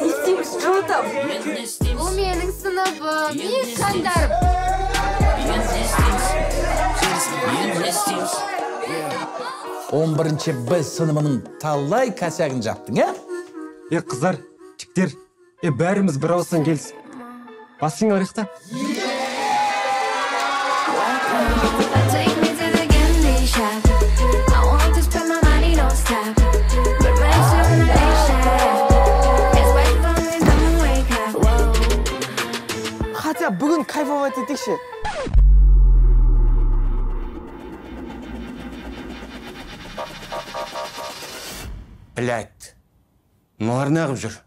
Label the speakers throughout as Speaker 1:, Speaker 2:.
Speaker 1: Не істейміз, что там?
Speaker 2: Бұл менің сыныбым, ей, жандарым.
Speaker 3: 11 Б сыныбының талай косягын жаптың, ә?
Speaker 4: Е, қыздар, жігіттер, бәріміз бір ауыздан келісіп басын алайық та.
Speaker 5: Хотя бүгін кайфовать етейікші.
Speaker 6: Блядь, мыналар неғып жүр?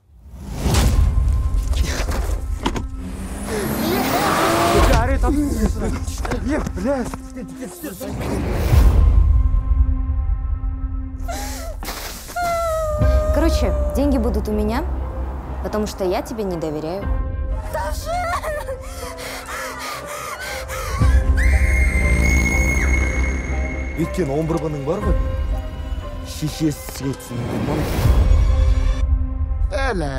Speaker 7: Короче, деньги будут у меня, потому что я тебе не доверяю.
Speaker 8: Өйткені 11 Б-ның бар ғой, шешесі кетсін. Әлі.